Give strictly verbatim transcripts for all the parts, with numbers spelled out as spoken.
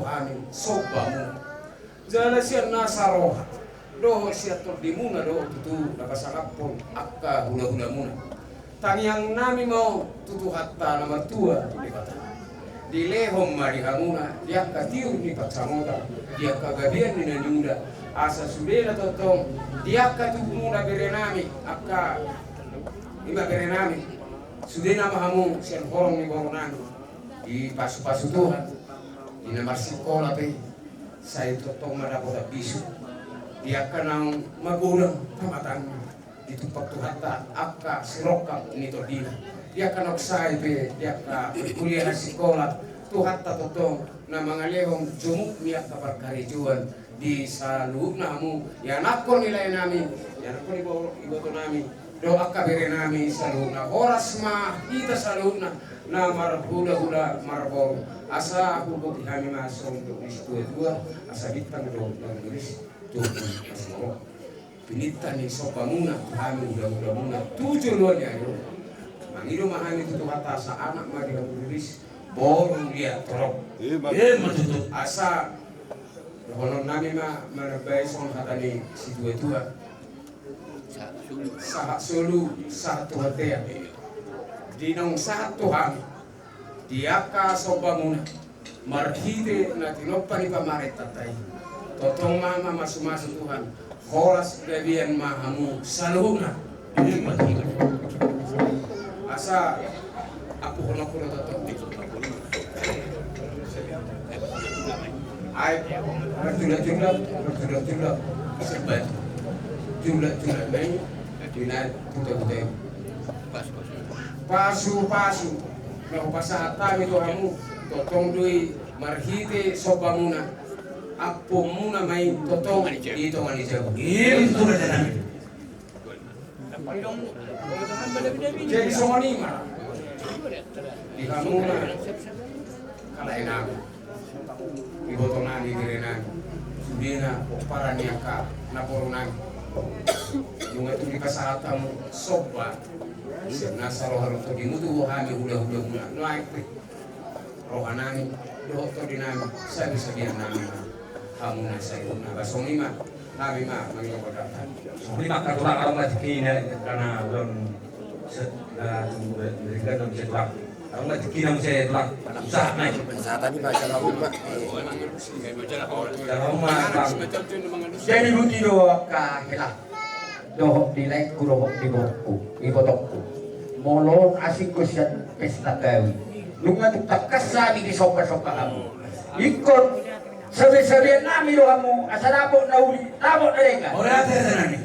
hami sombamuna. Jala sian nasa roha dohot sian tondimuna do tutu na pasangaphon angka hulahulamuna. Tangiangnami ma on tu Tuhanta na martua Debata, dilehon ma di hamuna di angka tiur ni pansamotan, di angka gabean ni na niula, asa sudena tongtong di angka tubumuna berenami, angka ima berenami, sudena ma hamu sian horong ni borunami dipasupasu Tuhan, di na marsikola pe sai tongtong ma dapotan bisuk, di angka naung magodang tamatangna ditumpak Tuhanta angka sirongkap ni tondina, di angka naung sae pe di angka parkuliahan sikola, Tuhanta tongtong na mangalehon jomuk ni angka parkarejoan di saluhutna hamu ianakhon ni laenami, ianakhon ni bo-, ibotonami dohot angka berenami saluhutna. Horas ma hita saluhutna na marhulahula marboru, asa huboto hami ma songon dok ni situatua, asa bintang do na mangiris, tubu na sumorop. Pinangido ni sombamuna tu hami hulahulamuna tu joloan ni ari on. Mangido ma hami tu Tuhanta asa anak ma di hamu riris, boru liat torop. Ima tutu. Asa dohononnami ma manambai songon hata ni situatua: Sahat solu sahat tu bontean. Di naung sahat tu hami di angka sombamuna marhite na tinompa ni pamarentanta i, tongtong ma mamasumasu Tuhan, horas gabean ma hamu saluhutna. Asa ampuhononku do tongtong. Ai marjulak-julak, marjulak-julak, sempat julak-julak na i, di na buta-buta i. Pasu-pasu na hupasahat hami tu hamu, tongtong do i marhite sombamuna, ampuonmuna ma i tongtong di tonga ni jabu. Ima tutu rajanami. Jadi songon i ma di hamuna angka laenami, ibotonami, berenami, sudena pomparan ni angka naporunami. Nunga tung dipasahat hamu somba sian nasa roha dohot tondimu tu hami hulahulamuna. Nuaeng pe rohanami dohot tondinami sabisabiannami ma hamuna saluhutna. Ba songon i ma hami ma mangido. Songon i ma angka tulang, adong ma tingkina, karena ulang se-, na, tingkina muse tulang. Adong ma tingkina muse tulang. Usaha nai. Usaha tadi ma jala umma. Jala umma, bang. Jadi boti do angka hela dohot di laengku dohot di boruku, ibotongku. Molo on asingku sian pesta gawi, nunga tung tangkas hami disombasomba hamu. Ingkon sabisabiannami do hamu asa dapot na uli, dapot na denggan. Ora ate ate nami.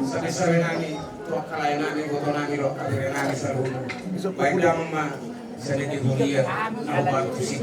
Sabisabiannami tu angka laenami, ibotonami dohot angka berenami saluhutna. Baen damang ma sian di huria na hupaantusi.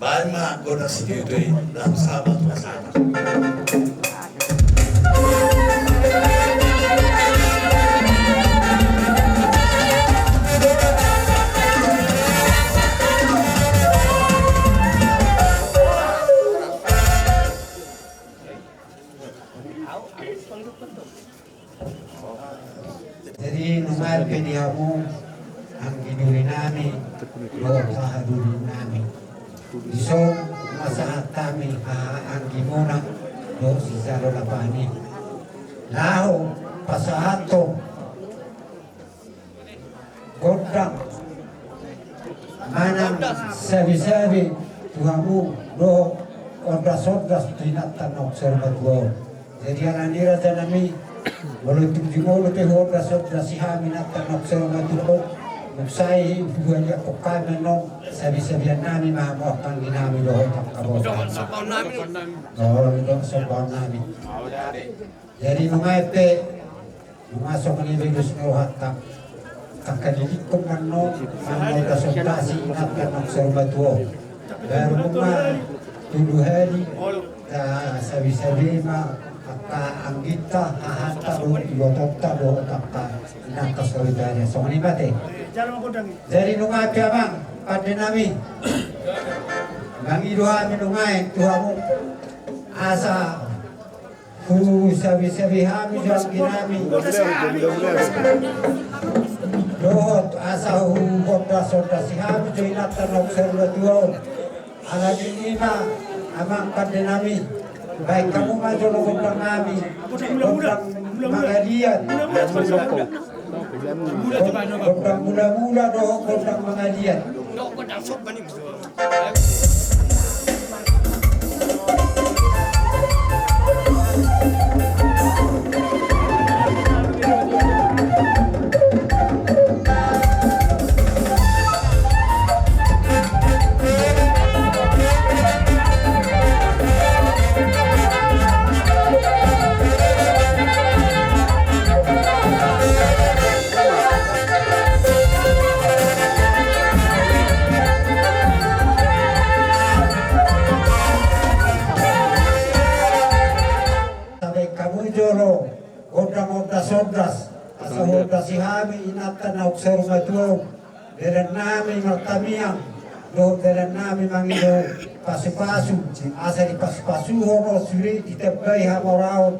Baen ma gondang sititi, langsung sama, sama. Jadi, nunga pe di hamu anggi doli nami dohot haha doli nami, dison ma sahat hami haha anggi muna dohot sijalo lapani. Laho pasahathon gondang manang sabe-sabe tu hamu dohot ondas-ondas tu inanta naung saur matua on. Jadi alani i raja nami, molo tung jumolo pe huondas-ondasi hami inanta naung saur matua on, molo sai huhaliangkon hami annon sabe-sabean nami ma hamu anggi nami dohot angka boru nami. Dohot sombaon nami. Jadi nunga pe, nunga songon i be dos ni rohanta. Tangka didikon manno, manno tasondasi inanta naung saur matua on. Baru ma tolu hali, ta sabe-sabe ma angka angginta, hahanta dohot ibotonta dohot angka inanta saur matua on. Songon i ma te. Jadi nunga pe amang pande nami, mangido hami nunga i tu hamu asa husabe-sabe hami jo anggi nami dohot asa huondas-ondasi hami jo inanta naung saur matua on. Alani i ma amang pande nami, baen hamu ma jolo gondang nami, gondang mangaliat. Gondang mula-mula dohot gondang mangaliat. Tabaen hamu jolo gondang ondas-ondas asa huondasi hami inanta naung saur matua on. Dalan nami martamiang dohot dalan nami mangido pasu-pasu, asa dipasu-pasuhon on sude ditambai hamoraon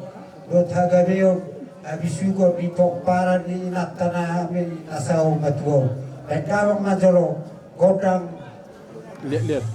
dohot hagabeon, habisuhon di pomparan ni inanta nami na saur matua on. Baen damang ma jolo gondang liat-liat.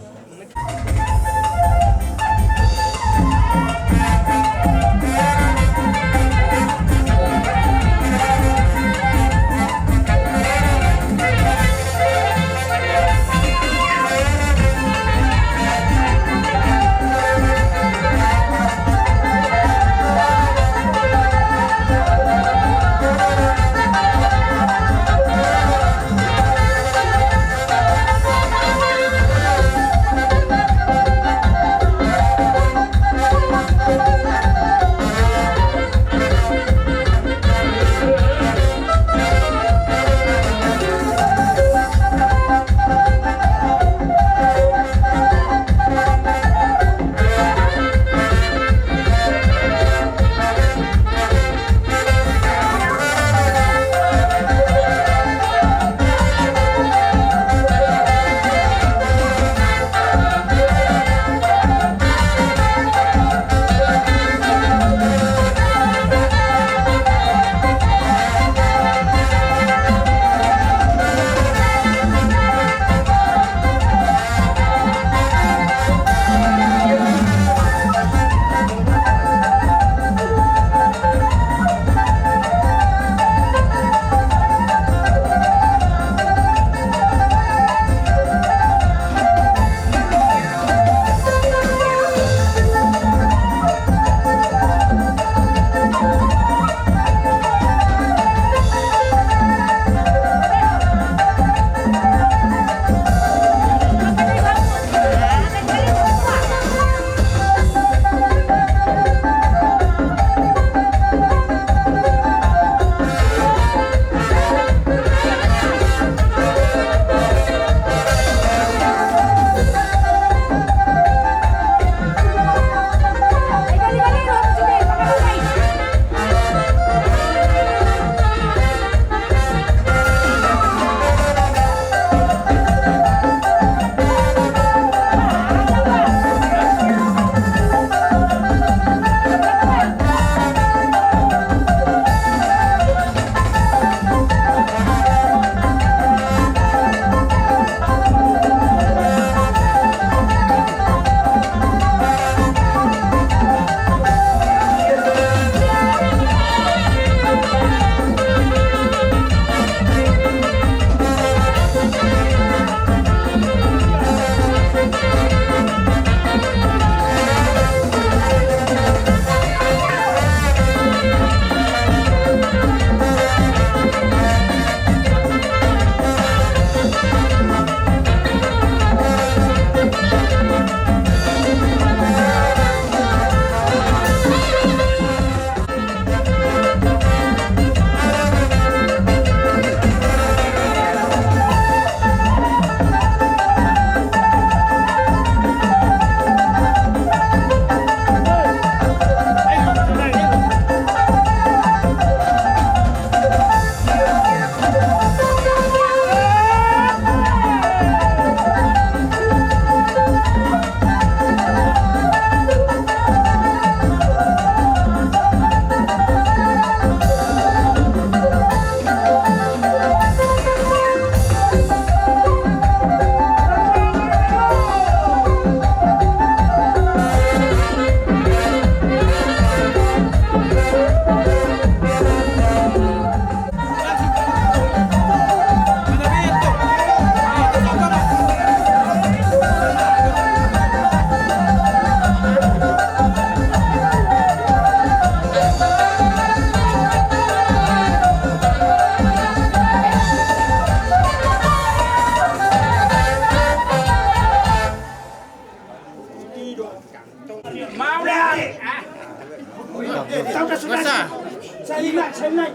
Salinai, salinai.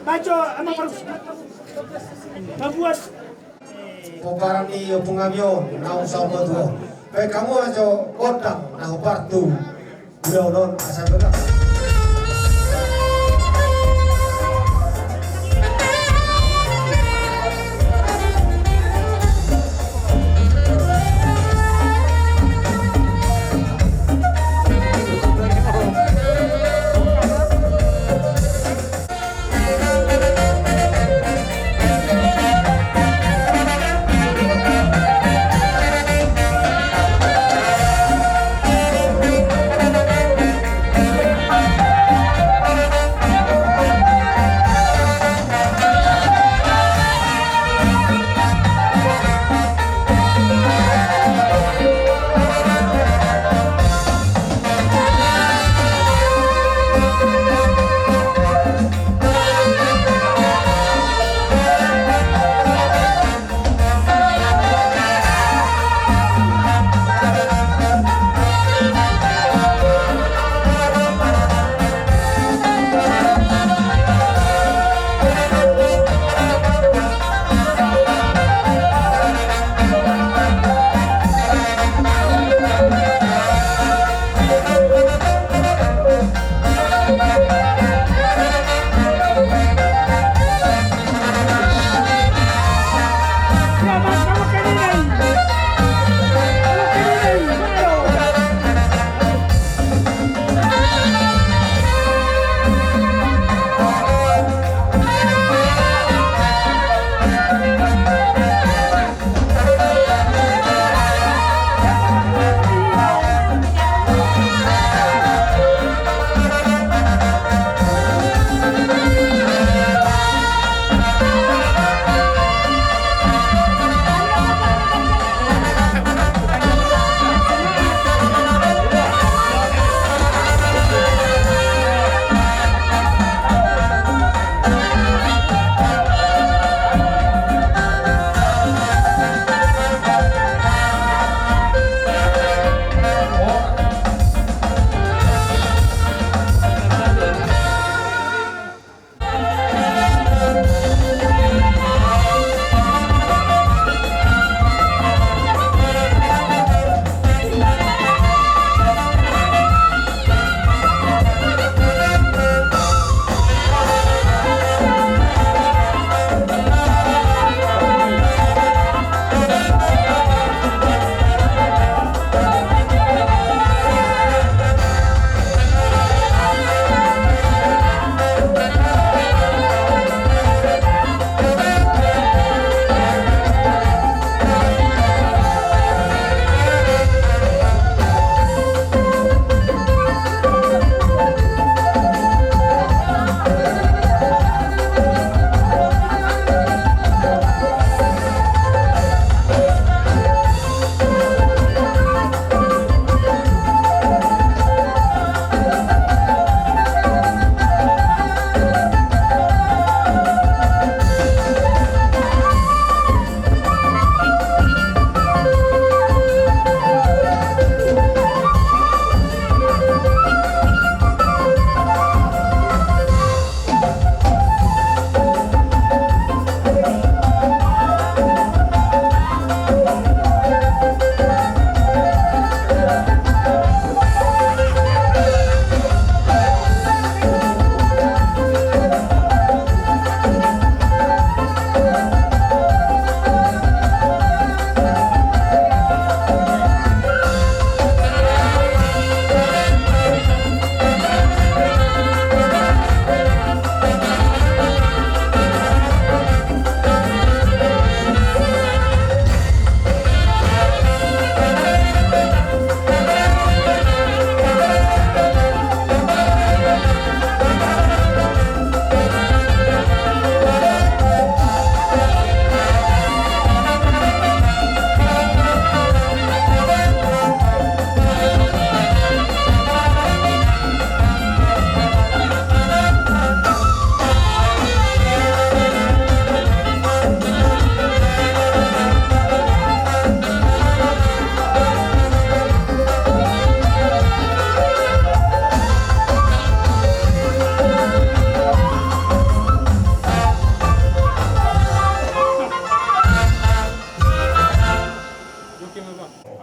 Baco, ama parus. Mabuas. Pomparan ni ompung nami on, naung saur matua on. Baen hamu ma jo gondang na hombar tu ulaon on asa berkah.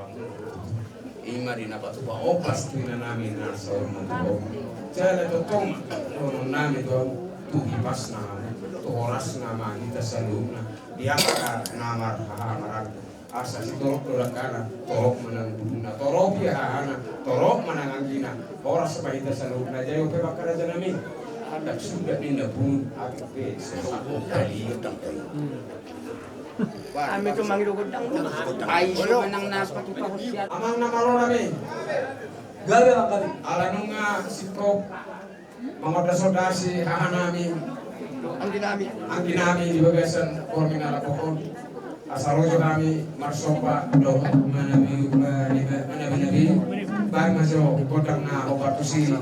I ma di na patupa opas tu inanami na saur matua on. Jala tongtong ma dohonon nami tu ahu, tu hipasna ma, tu horasna ma hita saluhutna, di angka na marhaha maranggi. Asa sitorop do dangkana, torop ma nang bulungna, torop ia hahana, torop ma nang anggina, horas ma hita saluhutna. Jai ope ma angka rajanami. Handak suda ninna bulung, atik pe sesako kali. Ami tu mangido gondang. Ai so manang na patupa hosian. Amang na malo nami. Gabe ma gabe. Ala nunga singkop mangondas-ondas hahanami, angginami, angginami di bagasan borngin na lapo on. Asa ro jo hami marsomba dohot manabi, manabi, manabi-nabi. Baen ma jo gondang na hombar tusi.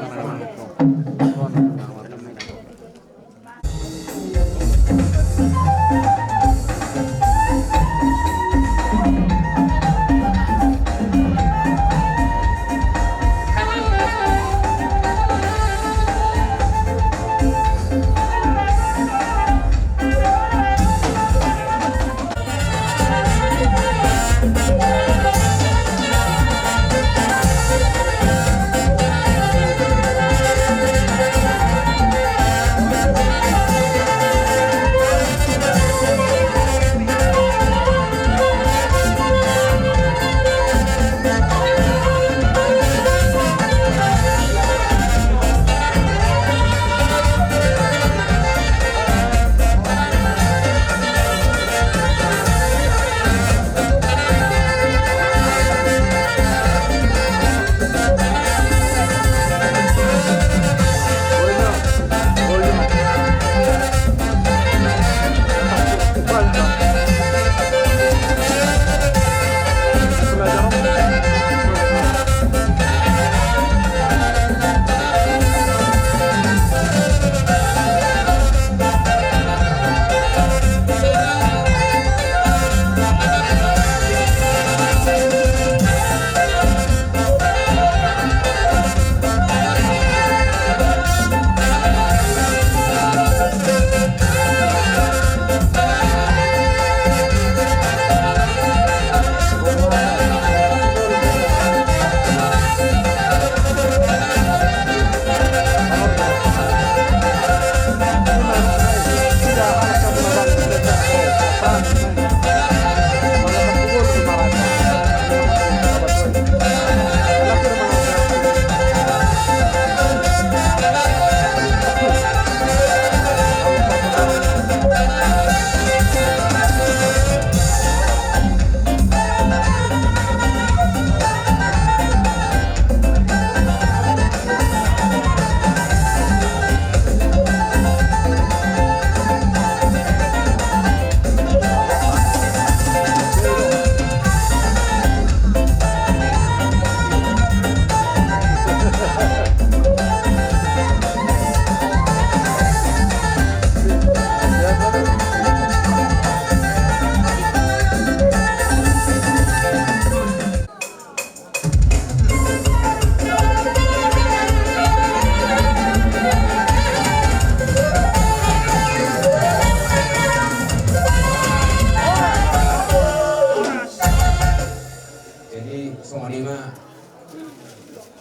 Jadi songon i ma,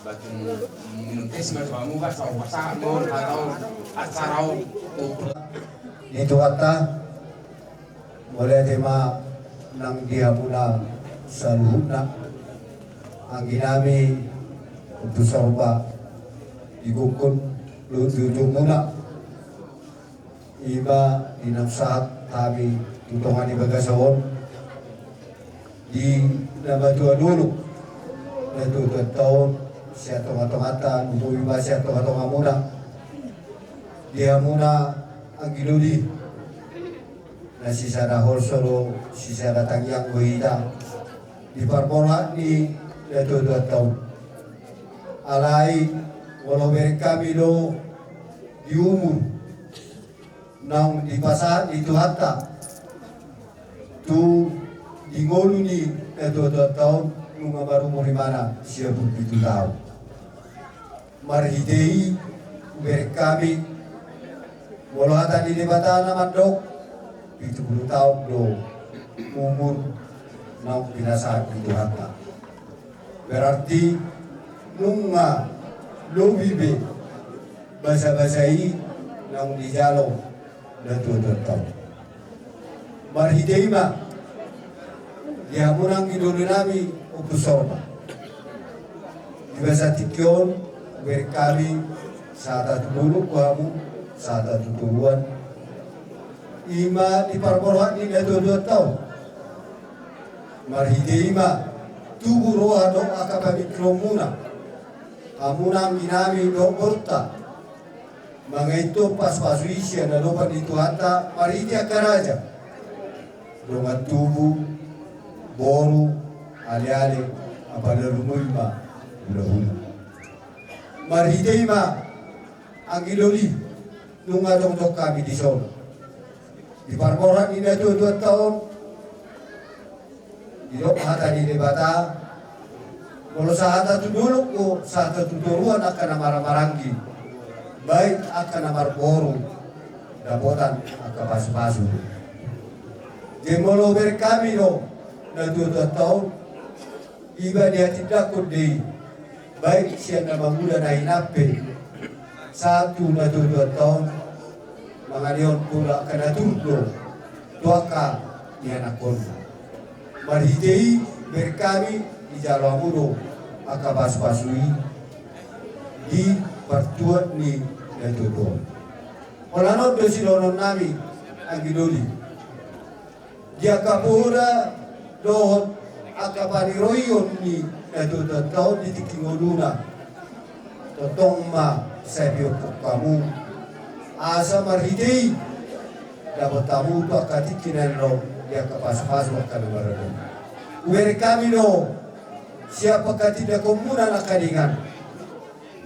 baen minum tes ma tu hamu, pasahat-pasahat ma on, atau acara on. Di Tuhanta. Mauliate ma nang di hamuna saluhutna, angginami, Ompu Sorba, di gokhon dohot di ujungmuna. I ma di naung sahat hami tu tonga ni bagasan on, di na matua dolok, na tuatua taon, sian tongatonganta, lumobi ma sian tongatongamuna. Di hamuna anggi doli, na sisada holso do, sisada tangiang do hita di parbola ni na tuatua taon. Alai molo bereng hami do di umur naung dipasahat ni Tuhanta tu di ngolu ni na tuatua taon, nunga marumur imana sia pulu pitu taon. Marhite i hubereng hami, molo hata ni Debata na mandok, pitu pulu taon do umur naung pinasahat ni Tuhanta. Berarti nunga lobi be basabasa i naung dijalo natuatuanta on. Marhite i ma di hamu nang anggi doli nami Ompu Sorba, di bagasan tingki on hubereng hami sahata tu dolok tu hamu, sahata tu toruan, i ma di parborhat ni natuatuanta on. Marhite i ma tubu roha dohot angka pamingkirionmuna, hamu nang anggi nami dohot borunta, mangaithon pasupasu i sian adopan ni Tuhanta marhite angka raja, dongan tubu, boru, aleale, apala rumoi ma hulahula. Marhite i ma anggi doli, nunga jongjong hami dison di parborhat ni natuatuanta on. Didok hata ni Debata, molo sahata tu dolok do, sahata tu toruan angka na marhahamaranggi, baen angka na marboru, dapotan angka pasupasu. Jadi molo hubereng hami do natuatuanta on, iba dihatindangkon do i, baik sian na mangula na hinam pe sahat tu natuatuanta on, mangalehon pola angka na turdo tu angka ianakhonna. Marhite i hubereng hami, dijalo hamu do angka pasupasu i di partuat ni natuatuanta on. Holan on do sidohonon nami anggi doli. Di angka poda dohot angka paniroion ni natuatuanta on di tingki ngoluna, tongtong ma sai piophop hamu, asa marhite i dapot hamu tu angka tingki na naeng ro di angka pasupasu angka na marhahamaranggi. Hubereng hami do sian panghatindangkonmuna nangkaningan.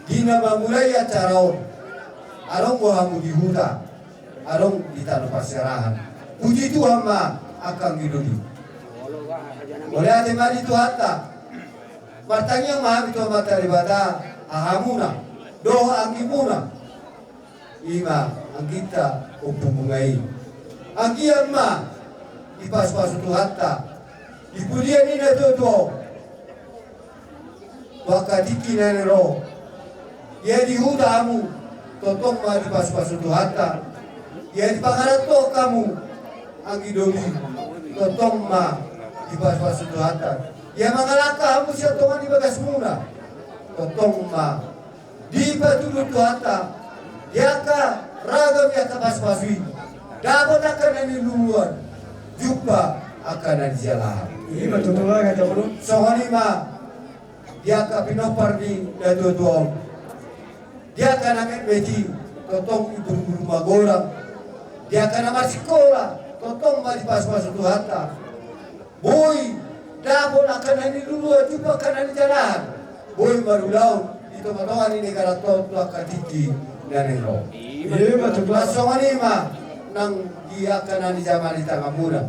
Di na mamulai acara on, adong do hamu di huta, adong di tano parserahan. Puji Tuhan ma angka anggi doli. Mauliate ma di Tuhanta. Martangiang ma hami tu Amanta Debata, hahamuna dohot anggimuna, i ma angginta Ompu Bunga i. Anggiat ma dipasupasu Tuhanta di pudian ni natuatua on tu angka tingki na naeng ro. Ia di huta hamu, tongtong ma dipasupasu Tuhanta. Ia di pangarantoan hamu, anggi doli, tongtong ma dipasupasu Tuhanta. Ia mangalangka hamu sian tonga ni bagasmuna, tongtong ma dipatudu Tuhanta di angka ragam ni angka pasupasu i, dapot angka na niluluan, jumpa angka na nijalahan. I ma tutu. Songon i ma di angka pinompar ni natuatua on, di angka na metmet i, tongtong iburbur ma godang. Di angka na marsikola, tongtong ma dipasupasu Tuhanta. Boi dapot angka na niluluan, jumpa angka na nijalahan. Boi marulaon di tongatonga ni negaranta on tu angka tingki na naeng ro. I ma tutu. Songon i ma nang di angka na nijamari tanganmuna.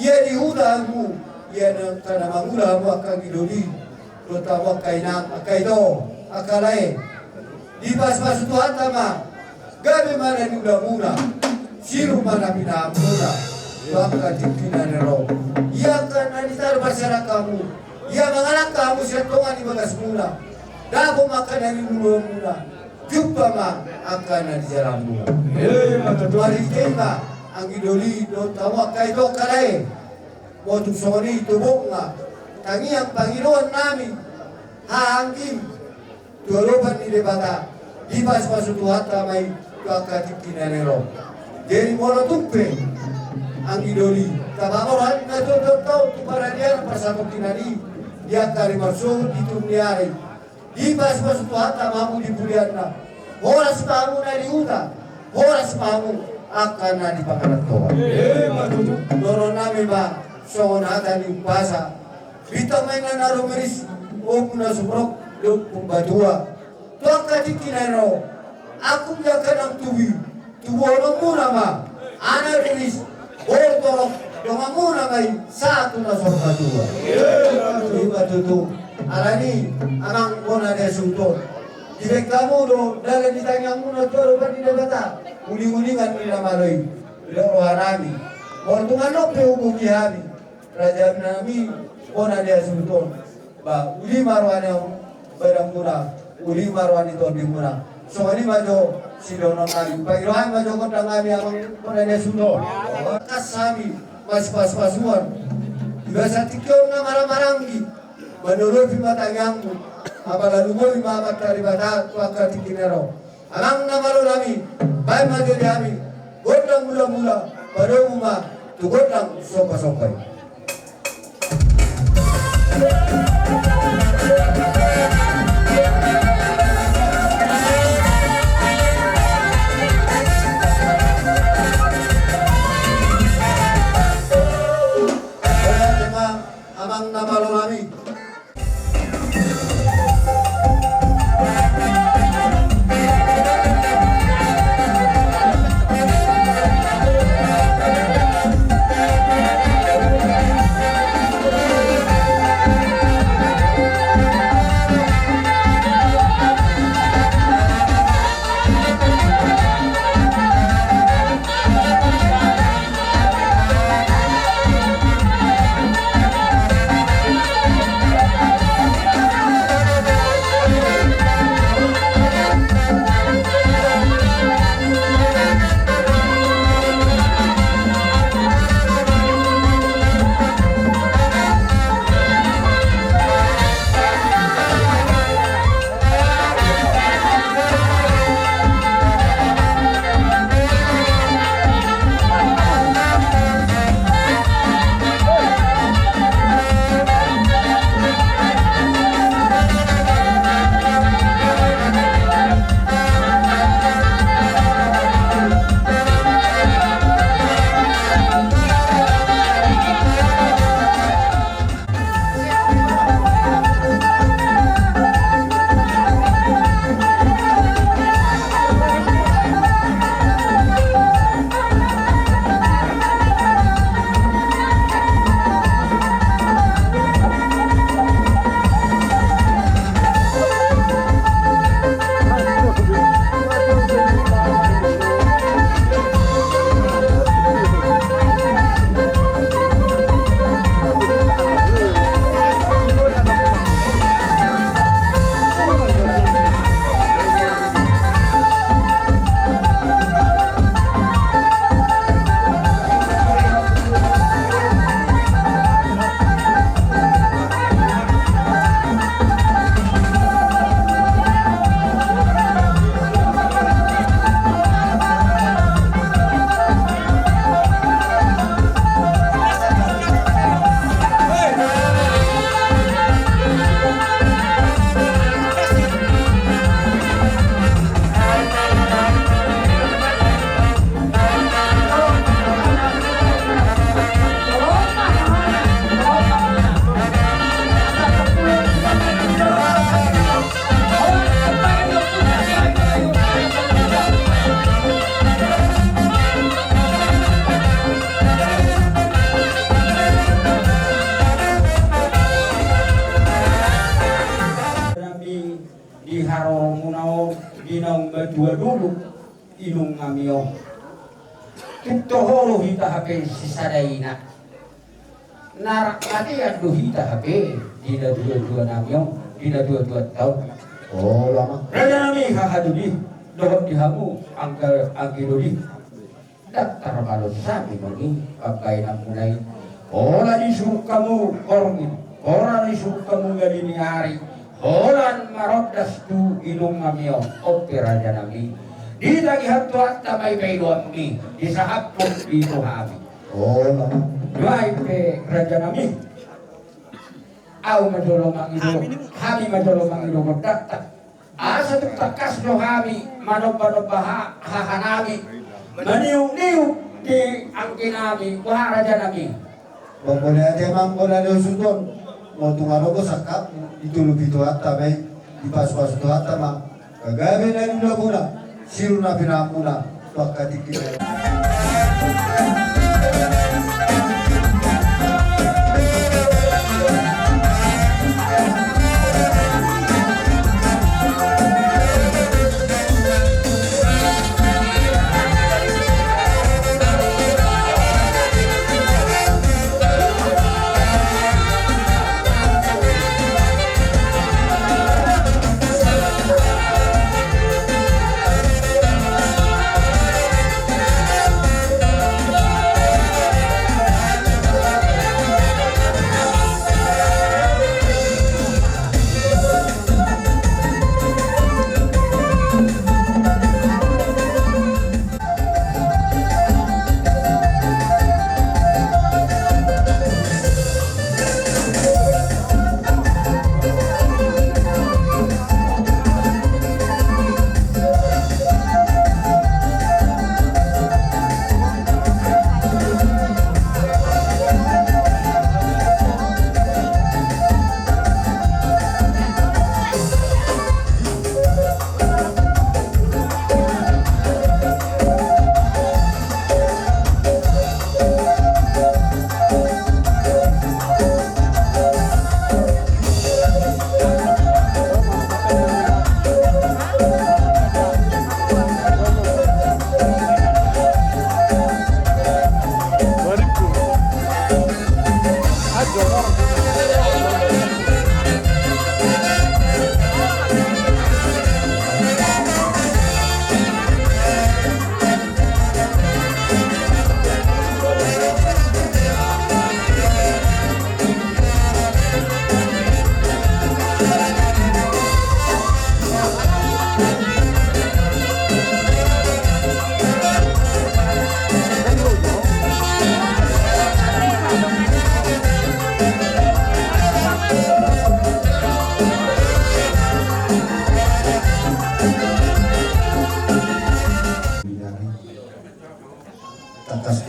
Ia di huta hamu, ia nang angka na mangula hamu angka anggi doli, dohot hamu angka inang, angka ito, angka lae. Dipasupasu Tuhanta ma, gabe ma na niulamuna, siruk ma na pinahanmuna tu angka tingki na naeng ro. Ia angka na nitaru parserahan hamu, ia mangalangka hamu sian tonga ni bagasmuna, dapot ma angka na niluluanmuna, jumpa ma angka na nijalahanmuna. I ma tutu. Marhite i ma anggi doli dohot hamu angka ito, angka lae. Molo tung songon i, tobok ma tangiang pangidoan nami haha anggim tu adopan ni Debata, dipasupasu Tuhanta ma i tu angka tingki na naeng ro. Jadi molo tung pe anggi doli, tapaborhat natuatuanta on tu paradianan parsatongkinan i, di angka ari marsogot, di turun ni ari, dipasupasu Tuhanta ma hamu di pudianna. Horas ma hamu na di huta, horas ma hamu angka na di pangarantoan. I ma tutu. Dohonon nami ma songon hata ni umpasa: Bintang ma inna na rumiris, ombun na sumorop dohot purbatua. Tu angka tingki na naeng ro, angkup ni angka inang tubu i, tubuhononmuna ma anak riris, boru torop, donganmuna ma i sahat tu na saur matua. I ma tutu. Alani i, amang bona ni hasuhuton, dibaen hamu do dalan ni tangiangmuna tu adopan ni Debata, uninguningan ni na malo i. Didok roha nami, molo tung adong pe huboto hami, raja nami, bona ni hasuhuton, Ba, uli ma roha ni badanmuna, uli ma roha ni tondimuna. Songon i ma jo sidohonon nami. Pagirohon ma jo gondang nami, amang panadia sudo. Kas hami, masipaspasuan. Di bagasan tingki on na marhahamaranggi. Manurut ma tangiangmu. Apala lumobi ma amanta Debata tu angka tingki na ro. Amang na malo nami, baen ma jo di hami gondang mulamula, padomu ma tu gondang sombasomba i. Amang na malo nami. Di haroromuna on, di naung matua dolok inong nami on. Tung toho do hita hape sisada ina. Na rap matean do hita hape di natuatua nami on, di natuatua taon. Olo ma. Raja nami hahadoli, dohot di hamu angka anggi doli. Ndang tarbalos hami mangihut pambahenanmuna i. Pola disuruk hamu horong i, pola disuruk hamu gali ni ari, holan marondas tu inong nami on, on pe raja nami. Ditagihon Tuhanta ma i paidoanmi, disahaphon i tu hami. Olo. Nuaeng pe raja nami, ahu ma jolo mangido, hami ma jolo mangido gondangta. Asa tung tangkas do hami manombanomba ha-, hahanami, maniukniuk di angginami, boha rajanami. Pokokna ate ma anggo na niusut on, molo tung adong do sangkapmu, ditulupi Tuhanta ma i, dipasupasu Tuhanta ma. Gabe na niulamuna, siru na pinahanmuna.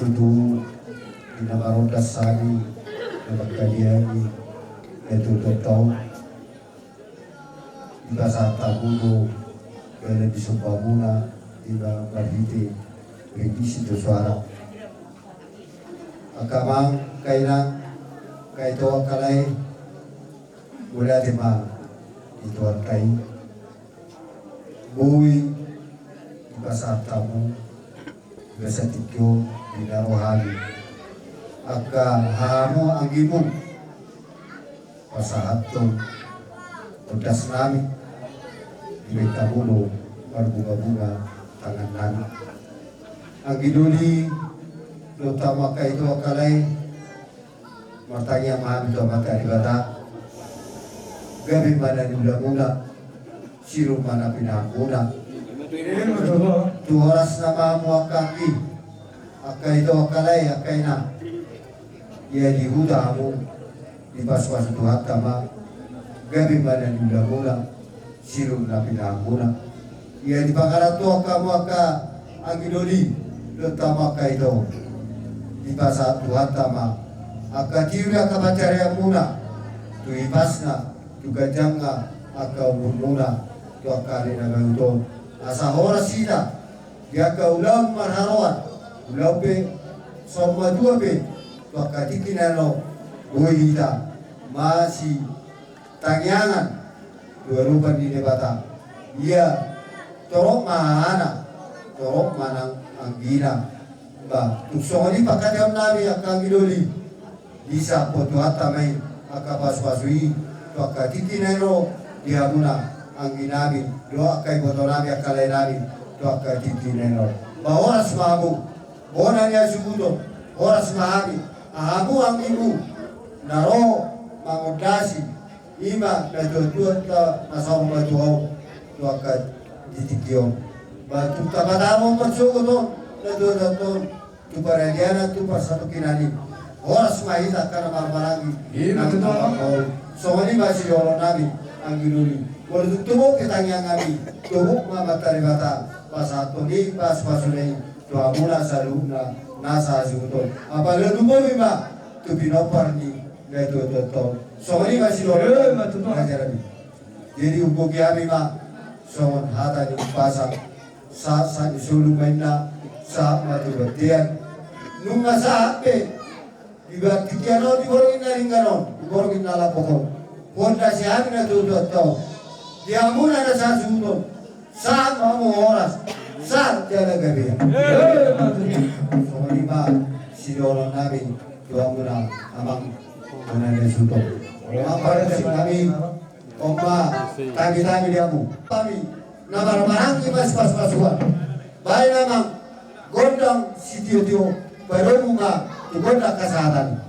Tutu di na marondas hami na mangkaliangi na tutu tau. Dipasahat hamu do dalan ni sombamuna di na marhite ringgit sitio suara. Angka amang, angka inang, angka ito, angka lae, mauliate ma di Tuhanta i. Boi dipasahat hamu di bagasan tingki on di na ro hami angka hahamu anggimu pasahathon ondas nami, dibahen hamu do marbungabunga tangan nami. Anggi doli dohot hamu angka ito, angka lae, martangiang ma hami tu Amanta Debata, gabe ma na niulamuna, sirut ma na pinahanmuna. Tu horas nama hamu angka anggi, angka ito, angka lae, angka inang. Ia di huta hamu, dipasupasu Tuhanta ma, gabe ma na niulamuna, sirut na pinahanmuna. Ia di pangarantoan hamu angka anggi doli dohot hamu angka ito, dipasahat Tuhanta ma angka tiur ni angka pansarianmuna tu hipasna, tu ganjangna angka umurmuna tu angka ari na bagot on. Asa horas hita di angka ulaon marharoan, ulaon pe saur matua pe tu angka tingki na ro, boi hita masitangiangan tu adopan ni Debata. Ia torop ma hahana, torop ma nang anggina. Ba tung songon i pangkataion nami angka anggi doli. Disahaphon Tuhanta ma i angka pasupasu i tu angka tingki na ro di hamuna anggi nami dohot angka iboto nami, angka lae nami, tu angka tingki na ro. Ba horas ma hamu bona ni hasuhuton, horas ma hami, hamu anggimu na ro mangondasi, i ma na tuatua na saur matua on tu angka di tingki on. Ba tung tapatamon marsogot on na tuatua on tu paradianan, tu parsatongkinan i. Horas ma hita angka na marhahamaranggi. Ima tutu. Songon i ma sidohonon nami anggi doli. Molo tung tubu pe tangiang nami, tubu ma Amanta Debata pasahathon i pasupasuna i tu hamuna saluhutna na sahasuhuton. Apala tubu i ma tu pinompar ni na tuatua on. Songon i ma sidohonon nami. Jadi umboto hami ma songon hata ni umpasa. Sahat sahat ni solu ma inna, sahat ma tu bontean. Nunga sahat pe di bontean on, di borngin na denggan on, di borngin na lambok on. Huondasi hami na tuatua on. Di hamuna na sahasuhuton, sahat ma hamu horas, sahat jala gabe. Songon i ma sidohonon nami tu hamuna amang bona ni hasuhuton. Amang parmusik nami. On ma tangitangi di hamu. Hami na marhahamaranggi ma sipasupasuan. Baen amang gondang sitiotio, padomu ma tu gondang hasahatan.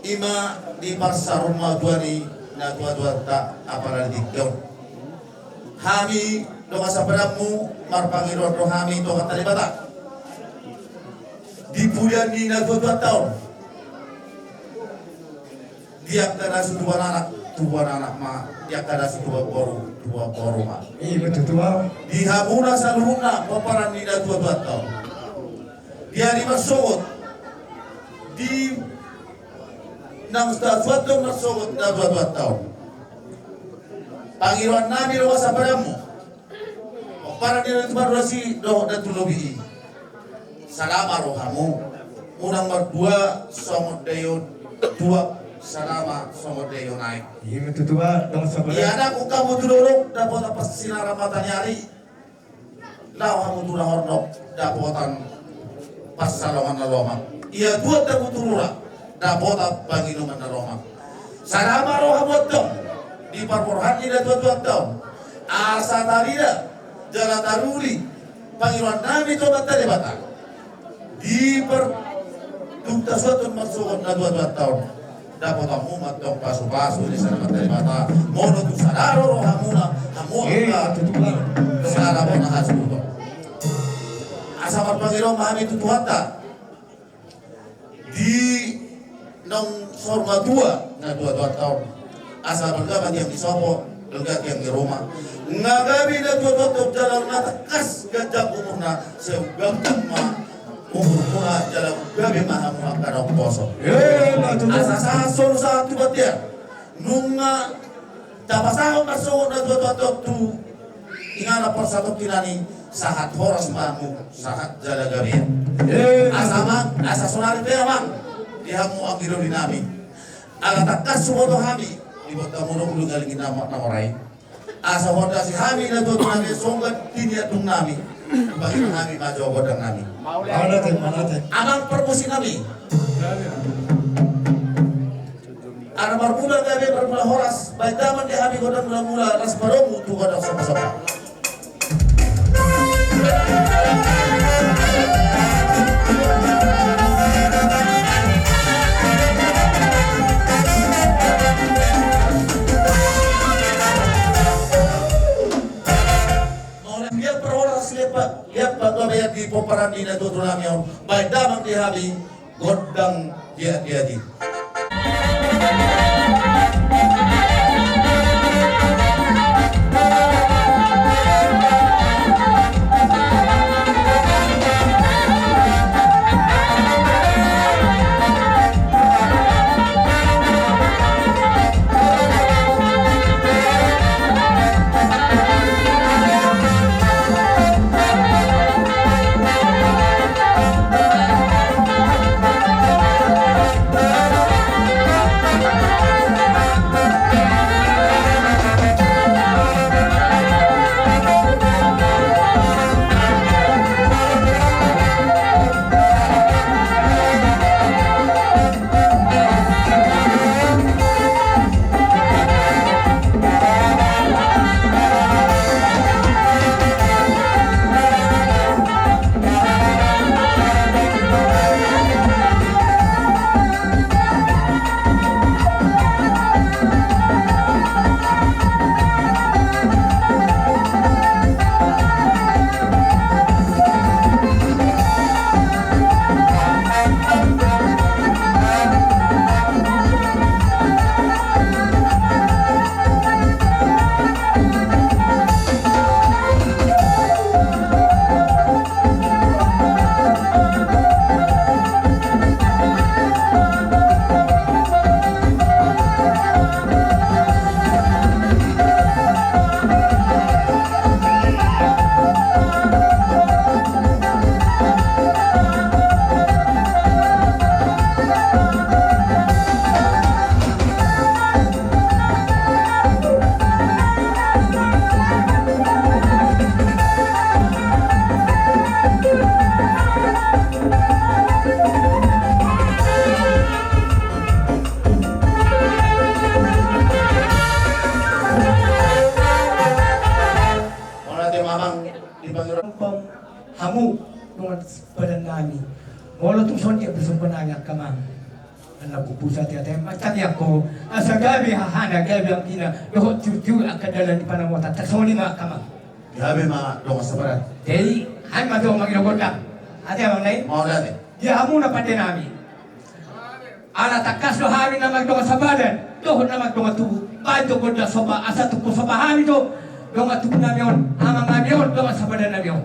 I ma di parsaurmatuan ni na tuatuanta apala di tingki on. Hami dongan sapadanmu marpangidoan do hami tu Amanta Debata di pudian ni na tuatuanta on. Di angka na so tubuan anak, tubuan anak ma, di angka na so tubuan boru, tubuan boru ma. Ima tutu. Di hamuna saluhutna pomparan ni na tuatuanta on. Di ari marsogot, di nang sasuat do marsogot na tuatuanta on. Pangidoan nami dongan sapadanmu, pomparan ni na tuatua i dohot na tulobi i. Salama rohamu. Unang mardua songon daion tuak, salama songon daion aek. Ima tutu, dongan sapadanmu. Ia nang ungkapmu tu dolok dapotan parsinaran mata ni ari. Laho hamu tu na hornop dapotan pansalongan na lomak. Ia tuat hamu tu rura dapotan panginuman na lomak. Salama rohamu antong di parborhat ni na tuatuanta on. Asa tarida jala taruli pangidoan nami tu Amanta Debata. Di par tung tasuathon marsogot na tuatuanta on. Dapotonmu ma antong pasupasu ni Amanta Debata. Molo tung sada do rohamuna, hamu angka tutu, sada bona hasuhuton. Asa marpangido ma hami tu Tuhanta. Di naung saur matua na dua dua taon, asa balga ma tiang di sopo, balga tiang di ruma. Nga gabe na dua dua taon jala na tangkas ganjang umurna, sai gabe ma umurmuna jala gabe ma hamu angka na umposo. Eh, ma tutu. Asa sahat solu sahat tu batea. Nunga tapasahat ma songon na dua dua taon tu inganan parsatongkinan i, sahat horas ma hamu, sahat jala gabe. Eh, asa amang, asa sonari pe amang, di hamu anggi doli nami. Ala tangkas huboto hami, diboto hamu do ulu galing i na mora i. Asa huondasi hami na dua dua nami, songon di nian dung nami. Bagi hami ma jo godang nami. Mauliate, mauliate. Amang parmusik nami. Ala marmula gabe, marmula horas, baen damang di hami godang mula-mula, las padomu tu godang sopa-sopa. Mauliate, liat parhoras, liat pa, liat panggabean di pomparan ni na tuatua nami on, baen damang di hami. Gondang dia dia di. Mauliate ma amang di pangidoan. Hamu dongan sabadan nami. Molo tung songon dia bersumpen nami angka amang. Anak buku satia tem macam yang ko asa gabe hahana gabe anggina dohot tiur-tiur angka dalan di panamotan tarsongon i ma angka amang. Gabe ma dongan sabadan. Jadi hami ma dongan mangido gondang. Ate amang nai. Mauliate. Dia hamu na pande nami. Ala tangkas do hami na mangdongan sabadan dohot na mangdongan tubu. Baen do gondang sopa asa tumpu sopa hami do dongan tubu nami on, amang nami on, dongan sabadan nami on.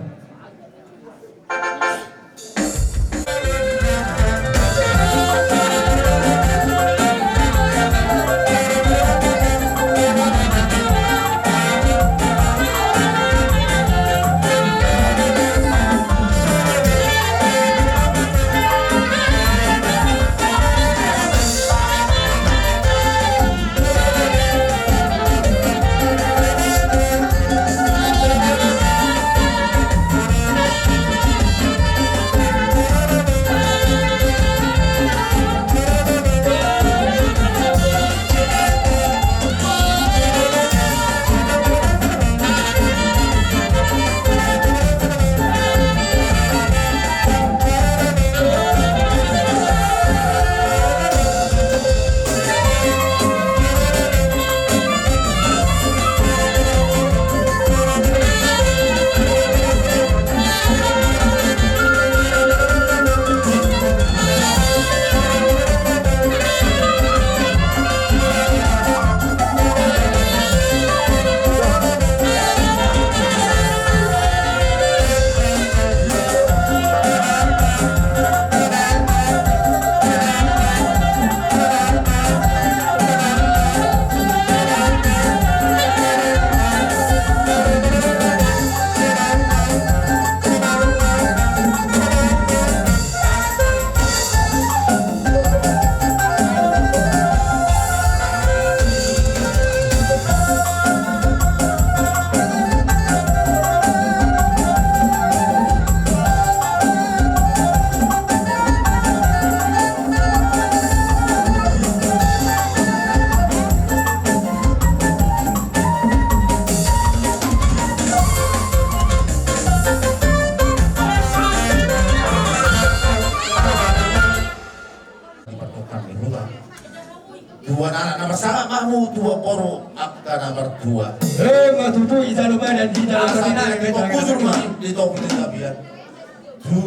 Tuan anak na marsangap ma hamu, tuan boru angka na martua. Emma tutu, ijalo badan di dalam. Asa di tongkujur ma di topi ni tapian. Tu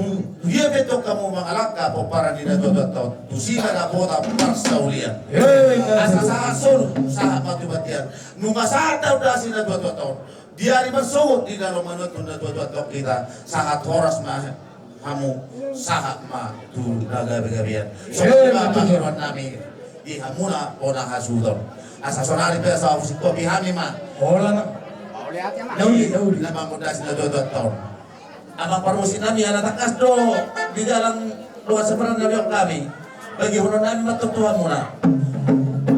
dia pe tong hamu mangalangka pomparan ni natuatua on, tusi na dapotan parsaulian. Emma tutu. Asa sahat solu, sahat ma tu bontean. Nunga sahat do asi natuatua on. Di ari marsogot di dalam manuan tu natuatua on hita, sahat horas ma hamu, sahat ma tu na gabegabean. Songon i ma pangidoan nami di hamuna bona hasuhuton. Asa sonari pe asa husingkopi hami ma. Hola ma. Na uli, na uli. Na mangondasi natuatua on. Amang parmusik nami, ala tangkas do di dalan dongan samarang na nihot hami. Bagihonon nami ma tong tu hamuna.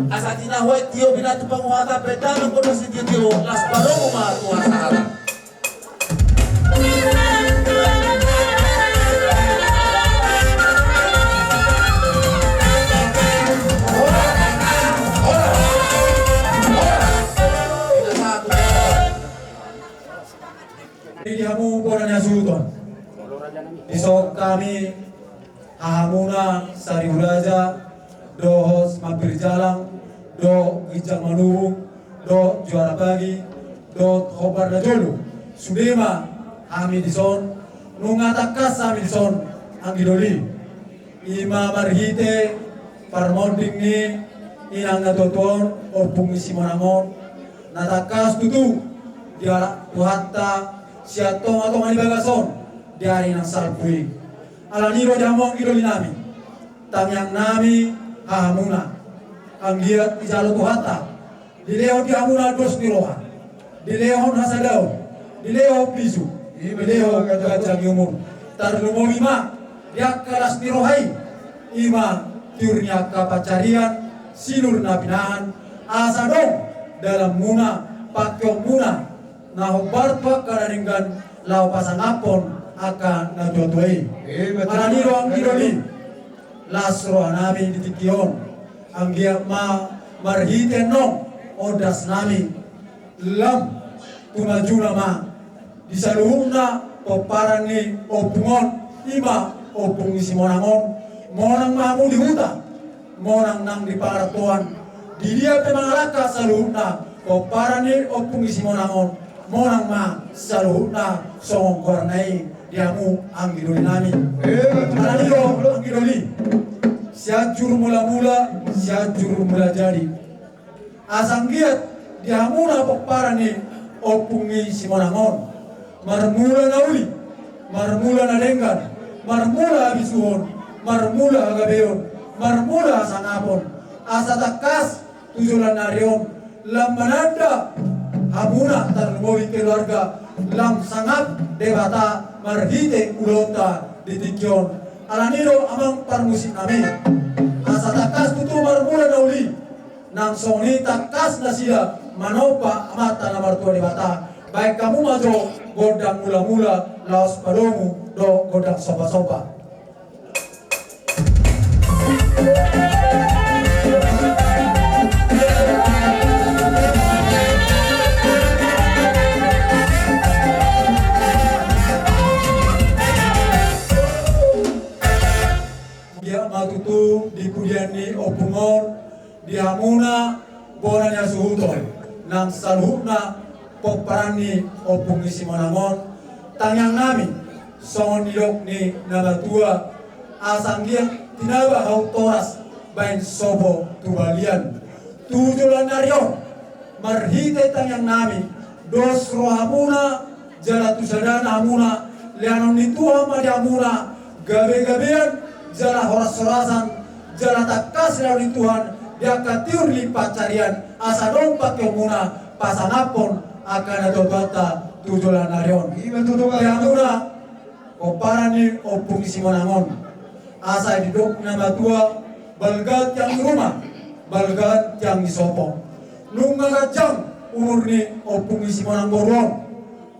Asa tinahu aek tio, binatu panguhatan, pe damang gondang sitiotio, laos padomu ma tu hasahatan. Di hamu bona ni hasuhuton. Dison hami hahamuna Saribu Raja, dohot Mambirjalang, dohot Ginjang Manurung, dohot Juara Pagi, dohot Hombar na Jolo. Sude ma hami dison, nunga tangkas hami dison, anggi doli. I ma marhite parmonding ni inang na tuatua on, Ompung ni Simonang on, na tangkas tutu dialap Tuhanta sian tongatonga ni bagas on di ari na salpu i. Alani do di hamu anggi doli nami, tangiang nami hahamuna, anggiat dijalo Tuhanta dilehon di hamuna dos ni roha, dilehon hasadaon, dilehon bisuk, dilehon ganjang ni umur. Tarlumobi ma di angka las ni roha i, i ma tiur ni angka pansarian, sinur na pinahan, asa adong dalanmuna, pangkeonmuna na hombar tu angka na denggan laho pasangaphon angka na tuatua i. Alani do anggi doli, las roha nami di tingki on, anggiat ma marhite annon ondas nami lam tu majuna ma di saluhutna pomparan ni ompung on, i ma Ompung ni Simonang on. Monang ma hamu di huta, monang nang di pangarantoan, di dia pe mangalangka saluhutna pomparan ni Ompung ni Simonang on, monang ma saluhutna songon goarna i di hamu anggi doli nami. Alani do anggi doli, Sianjur Mulamula, Sianjur Mulajadi. Asa anggiat di hamuna pomparan ni Ompung ni Simonang on, marmula na uli, marmula na denggan, marmula habisuhon, marmula hagabeon, marmula hasangapon. Asa tangkas tu joloan ni ari on lam mananda hamuna tarlumobi keluarga, lam sangap Debata marhite ulaonta di tingki on. Alani do amang parmusik nami, asa tangkas tutu marmula na uli, nang songon i tangkas nasida manomba Amanta na martua Debata. Baen hamu ma jo gondang mulamula laos padomu dohot gondang sombasomba. Anggiat ma tutu di pudian ni ompung on, di hamuna bona ni hasuhuton, nang saluhutna pomparan ni Ompung ni Simonang on, tangiang nami songon nidok ni na matua, asa anggiat tinaba haut toras, baen sopo tu balian. Tu joloan ni ari on, marhite tangiang nami, dos rohamuna, jala tu sadana hamuna, lehonon ni Tuhan ma di hamuna gabegabean, jala horashorasan, jala tangkas lehonon ni Tuhan di angka tiur ni pansarian, asa adong pangkeonmuna pasangaphon angka na tuatuanta tu joloan ni ari on. Ima tutu, di hamuna pomparan ni Ompung ni Simonang on. Asa didok na matua, balga tiang ni ruma, balga tiang ni sopo. Nunga ganjang umur ni Ompung ni Simonang boru on,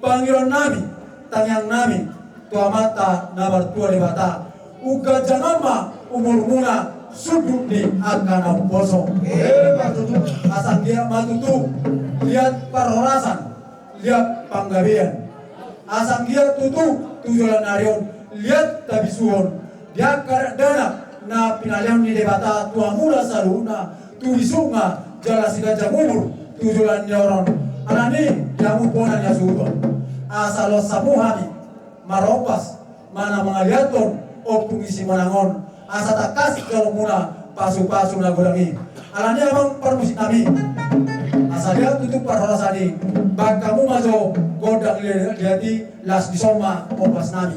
pangidoan nami, tangiang nami tu Amanta na martua Debata, umganjangan ma umurmuna sundut ni angka na umposo. Asa anggiat ma tutu liat parhorasan, liat panggabean. Asa anggiat tutu tu joloan ni ari on liat habisuhon di angka dakdanak na pinalehon ni Debata tu hamuna saluhutna, tu isungna jala siganjang umur tu joloan ni ari on. Alani i, di hamu bona ni hasuhuton, asa loas hamu hami marombas manang mangaliathon Ompu ni Simonang on, asa tangkas jalo muna pasupasu na godang i. Alani i, amang parmusik nami, asa liat tutu parhorasan i, bahen hamu ma jo gondang liat i, laos dison ma ombas nami.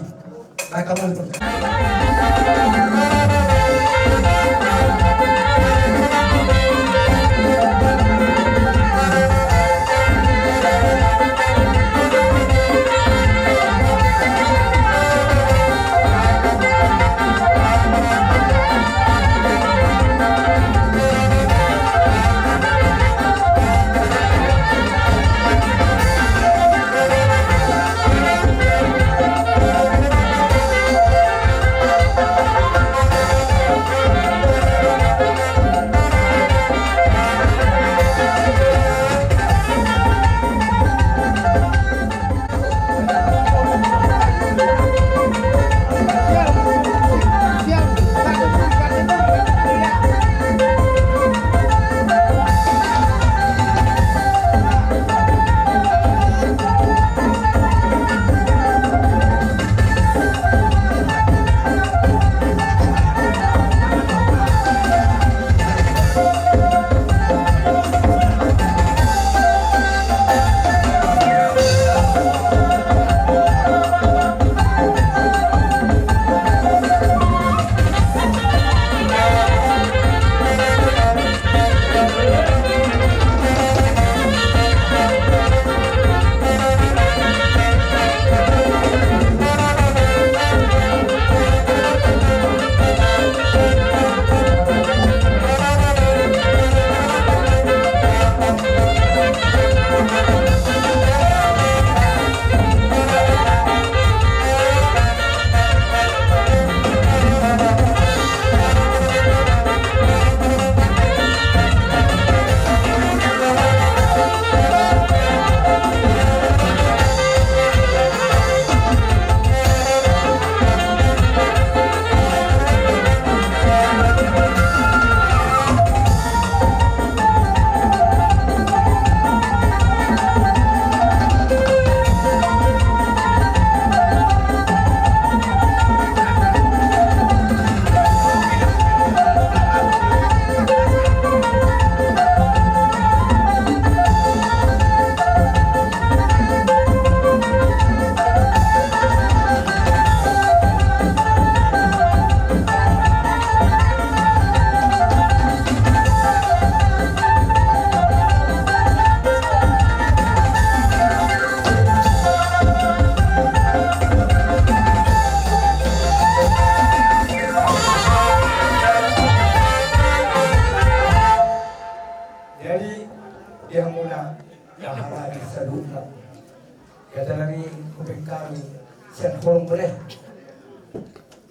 Jadi, di hamuna, na hahang saluhutna. Ia tanami hupengkami sian horong bere.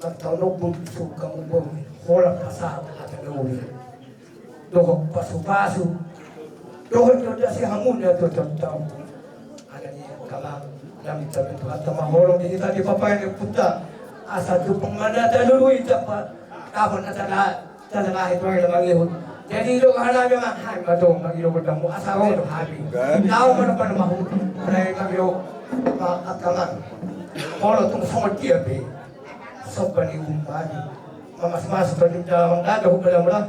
Mantau nobut suka mubom holan pasahat hata na uli. Dohot pasupasu. Dohot jolma si hamuna tu taon-taon. Alani i angka amang, nami tabe Tuhanta ma holong di hita di papaeon ni ompunta. Asa jumpang ma na talului tapa. Kapon na tala. Tala na hita na mangihut. Jadi i do hami ma, hami ma do mangido gondangmu asa ro do hami. Laho ma na panumahu. Mulai mangido angka amang. Molo tung songon dia pe. Somba ni umpani. Mamas-mas bagi dalam dada hubala mula.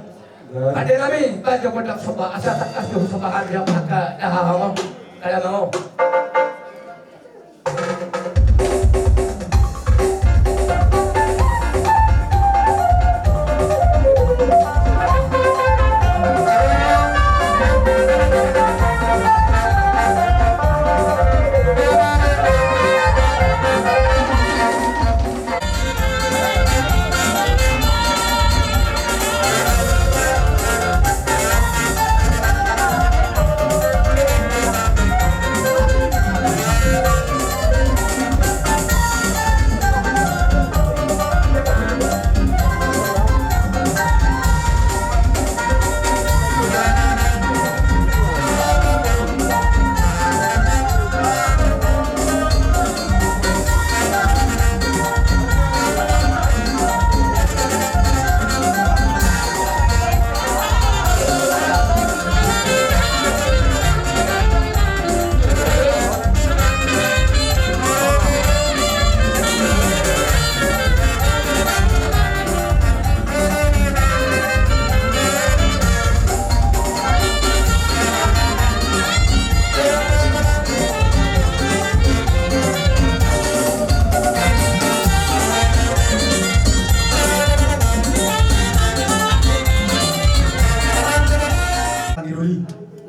Ate nami baca gondang somba asa tangkas do somba hami angka dahaha ma. Kada mau.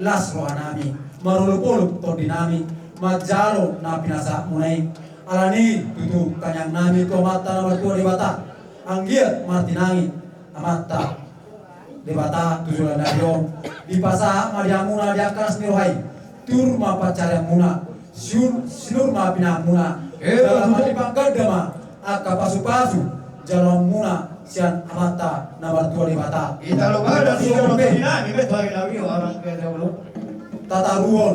las rohanami, marolopolop tondinami manjalo na pinasahatmuna i. Alani tutu tangiangnami tu Amanta na martua Debata, anggiat martinangi Amanta Debata tu joloan ni ari on. Dipasahat ma di hamuna di angka las ni roha i, tiur ma pansarianmuna, sinur ma pinahanmuna, jala ma dipangganda ma angka pasupasu jaloonmuna sian Amanta na martua Debata. Tataruhon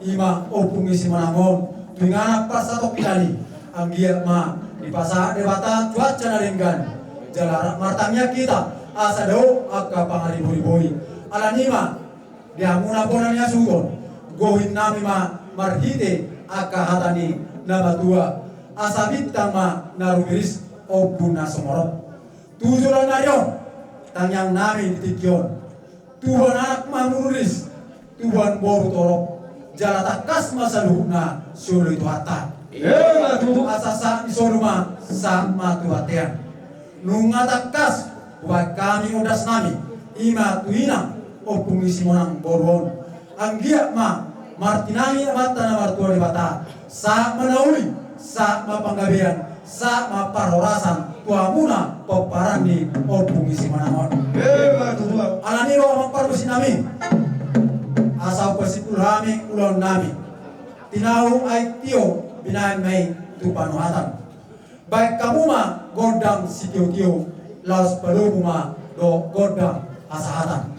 i ma Ompung ni Simanang on tu inganan parsatongkinan i, anggiat ma dipasahat Debata tu hansa na denggan, jala rap martangiang hita asa dao angka pangariboribo i. Alani ma di hamuna bona ni hasuhuton, gohinnami ma marhite angka hata ni na matua, asa bintang ma na rumiris, ombun na sumorop tu joloan ni ari on. Tangiangnami di tingki on, Tuhan Anak ma muriris, Tuhan Boru torop, jala tangkas ma saluhutna sioloi Tuhanta. Asa sahat ni solu ma sahat ma tu bontean. Nunga tangkas hubahen hami ondasnami, i ma tu inang Ompung ni Simanang boru on. Anggiat ma martinangi Amanta na martua Debata, sahat ma na uli, sahat ma panggabean, sahat ma parhorasan tu hamuna pomparan ni Ompung ni Simanang on. Alani do amang pargonsinami, asa umpasimpul hami ulaonnami. Tinahu aek tio binahen ma i tu panuhatan. Bahen hamu ma gondang sitiotio, laos palomu ma dohot gondang hasahatan.